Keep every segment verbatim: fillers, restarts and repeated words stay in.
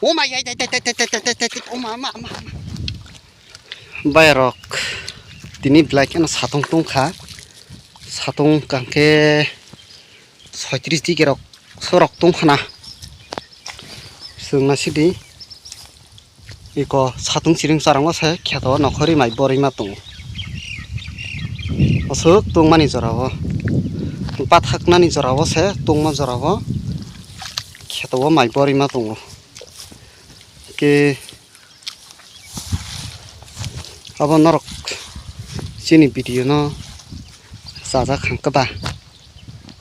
O ma, yai, yai, yai, yai, yai, yai, yai, yai, o ma, ma, ma, ma. Bayarok, tini belai kheno satung tungkha. Satung kangkhe soitris degree rok, sorok tungkhana. Chwng naisidi. Iko satung siring charang o se kheto nokhorwi mai borwi ma tongo. Aswk tungmani jora o, bathaknani jora o se tungma jora o kheto o mai borwi ma tongo. Ke abo norok chini video no chajak kha khe ba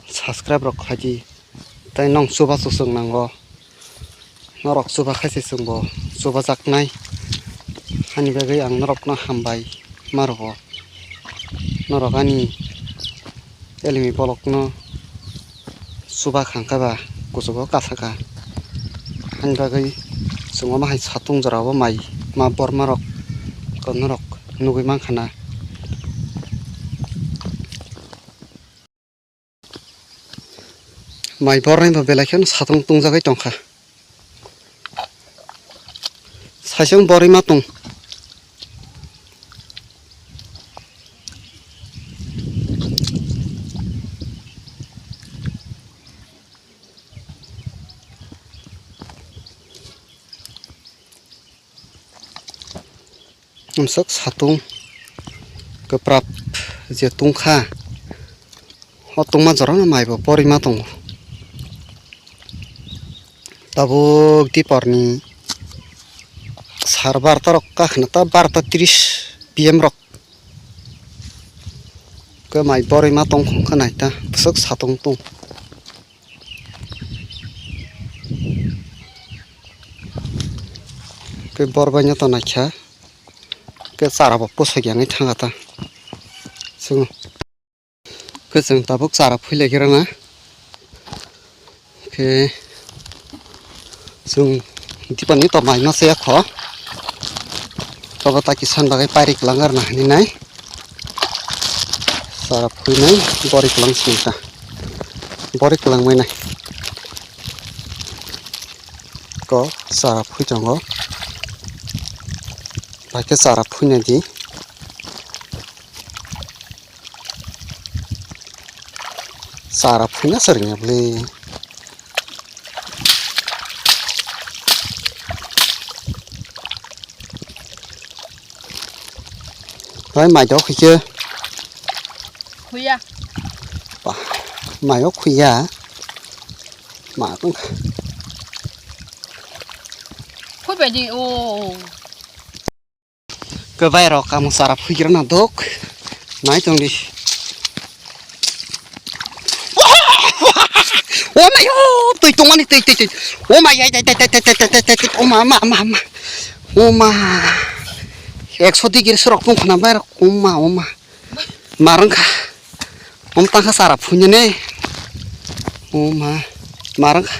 subscribe rok khlai di, tei nong chubachu chwng nango. Norok chuba khe se chwngbo chubajaknai. Ani bagwi ang norokno hambai ma rwo. Norok ani elimi bolokno chuba kha khe ba kuchugo kasaka. Ani bagwi chwng omo hai satung jora o mai ma borma rok norok nugwi mankha na. Mai bornai bo belai kheno satung tungjagwi tongkha. Saisung borwi ma tong. Amsok satung kwprap je tungkha, o tungma jorano maibo porima tongo. Tabuk diporni sar barta rok kakhna ta barta tris P M rok. Khe mai borima tongkhong khe naita bwswk satung tung. Khe bor baino to naikha. Khe chara bo pusuk yangwi thanga ta. Chwng. Khe chwng tabuk chara phuilai khe rwna. Khe chwng dipani to mai ma se kho. Tobo ta kisan bagwi pairi kwlang arna hini nai. Chara phuinai bori kwlang sini ta. Bori kwlang mai nai. Ko chara phui tongo. Bai khe chara phuinai di. Chara phuina swrwngya bwle. Bai mai dok khe. Khuya. Ba, mayo khuya. Ma tong. Khui bai di o. Kwbai rok kamu chara phuigrana dok. Nai tong di. O mai o, twi tongmani twi twi twi. O mai ai ai ai ai ai ai ai ai. O ma ma ma ma. O ma. Ekso degree sorok tong khana bai rok. O ma o ma. Marang kha. Om tang kha chara phunya ne. O ma. Marang kha.